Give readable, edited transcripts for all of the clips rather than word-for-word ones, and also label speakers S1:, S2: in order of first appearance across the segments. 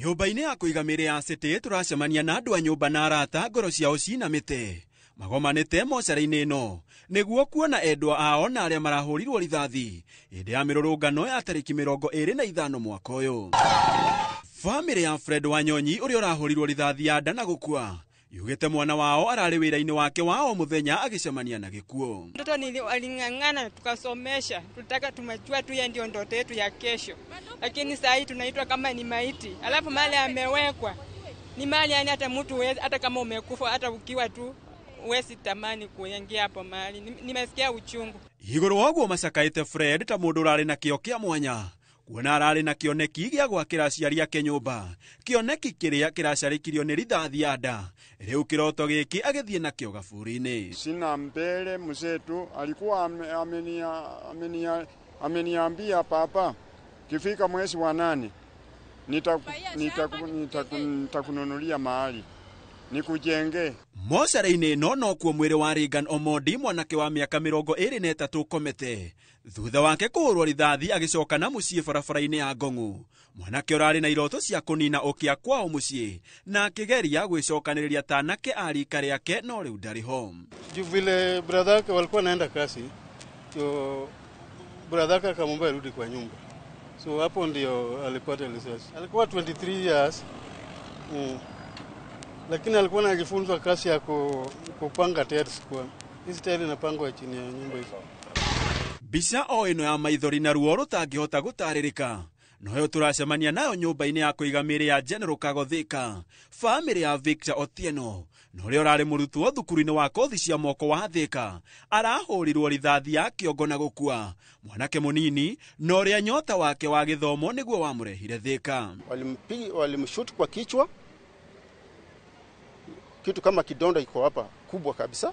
S1: Nyũmba-inĩ ya kũiga mĩĩrĩ ya City tũracemania na andũ a nyũmba na arata ngoro ciao cinamĩte magomanĩte mocarĩ-inĩ ĩno nĩguo kuona endwa ao na arĩa marahũrirwo rithathi hĩndĩ ya mĩrũrũngano ya tarĩki 25 mwaka ũyũ. Bamĩrĩ ya Fred Wanyonyi ũrĩa ũrahũrirwo rithathi ya nda na gũkua yugĩte mwana wao ararĩ wĩra-inĩ wake wa o mũthenya agĩcemania na gĩkuũ.
S2: Mtoto aling'ang'ana tukasomesha, tulitaka tumejua tu yeye ndio ndoto yetu ya kesho, lakini saa hii tunaitwa kama ni maiti, alafu mahali amewekwa ni mahali yani hata mtu hata kama umekufa hata ukiwa tu huwezi tamani kuingia hapo mahali. Nimesikia uchungu.
S1: Igũrũ wa ũguo macakaĩte Fred ta mũndũ ũrarĩ na kĩo kĩa mwanya kuona ararĩ na kĩoneki gĩa gwakĩra aciari ake nyũmba, kĩoneki kĩrĩa kĩracarĩkirio nĩ rithathi ya nda. Rĩu kĩroto gĩkĩ agĩthiĩ nakĩo gaburi-inĩ.
S3: Sina mbele mzetu alikuwa ameniambia papa, kifika mwezi wa 8 nitakununulia mahali nikujenge.
S1: Mocarĩ-inĩ ĩno nokuo mwĩrĩ wa Reagan Omondi mwanake wa mĩaka 23 ũkomete thutha wake kũhũrwo rithathi agĩcoka na mũciĩ barabara-inĩ ya Ngong'u. Mwanake ũrarĩ na iroto cia kũnina ũkĩa kwao mũciĩ na akĩgeria gwĩcokanĩrĩria ta anake a rika rĩake no rĩu ndarĩ ho.
S4: Juu vile brother yake walikuwa naenda kasi, so brother yake akamwambia arudi kwa nyumba, so hapo ndio alipata risasi. Alikuwa 23 years, lakini alikuwa anajifunza kasi ya kupanga tiles kwa hizi tiles inapangwa chini ya nyumba hizo.
S1: Mbica o ĩno ya maithori na ruo rũtangĩhota gũtarĩrĩka noyo tũracemania nayo nyũmba-inĩ ya kũiga mĩĩrĩ ya General Kagothika. Bamĩrĩ ya Victor Otieno na ũrĩa ũrarĩ mũrutwo thukuru-inĩ wa kothi cia moko wa Thika arahũrirwo rithathi ya kĩongo na gũkua. Mwanake mũnini na ũrĩa nyota wake wa gĩthomo nĩguo wamũrehire Thika.
S5: Walimshoot kwa kichwa, kitu kama kidonda iko hapa kubwa kabisa.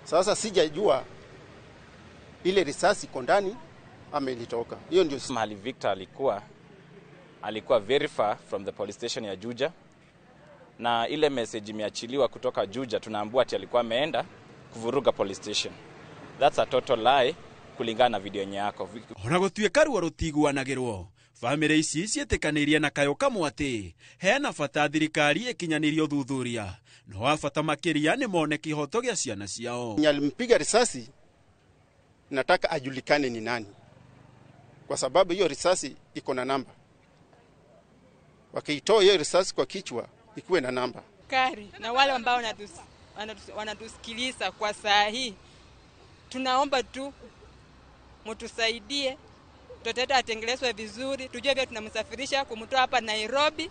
S5: Sasa sijajua ile risasi iko ndani ama ilitoka. Hiyo ndio
S6: mahali Victor alikuwa very far from the police station ya Juja, na ile message imeachiliwa kutoka Juja tunaambiwa ati alikuwa ameenda kuvuruga police station. That's a total lie kulingana na video yenye yako.
S1: Ona gũtuĩka ruo rũtiguanagĩrwo, bamĩrĩ ici ciĩtĩkanĩirie na kayũ kamwe atĩ hena bata thirikari ĩkinyanĩrie ũthuthuria, no wa bata makĩria nĩ mone kĩhoto gĩa ciana ciao.
S5: Alimpiga risasi, nataka ajulikane ni nani, kwa sababu hiyo risasi iko na namba. Wakiitoa hiyo risasi kwa kichwa ikuwe na namba.
S2: Kari na wale ambao wanatusikiliza kwa saa hii, tunaomba tu mtusaidie mtoto wetu atengelezwe vizuri, tujue vile tunamsafirisha kumtoa hapa Nairobi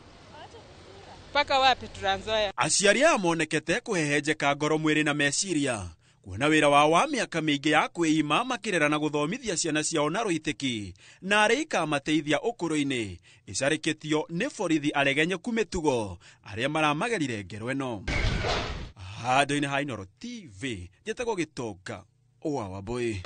S2: mpaka wapi Trans Nzoia.
S1: Aciari aya monekete kũhehenjeka ngoro mwĩrĩ na meciria kuona wĩra wao wa mĩaka mĩingĩ ya kwĩima makĩrera na gũthomithia ciana ciao na rũitĩki na arĩa ikamateithia ũkũrũ-inĩ ĩcarĩkĩtio nĩ borithi aregenyeku mĩtugo arĩa maramagerire ngero ĩno. Handũ-inĩ ha Inooro TV njĩtagwo Gĩtonga wa Wambũi.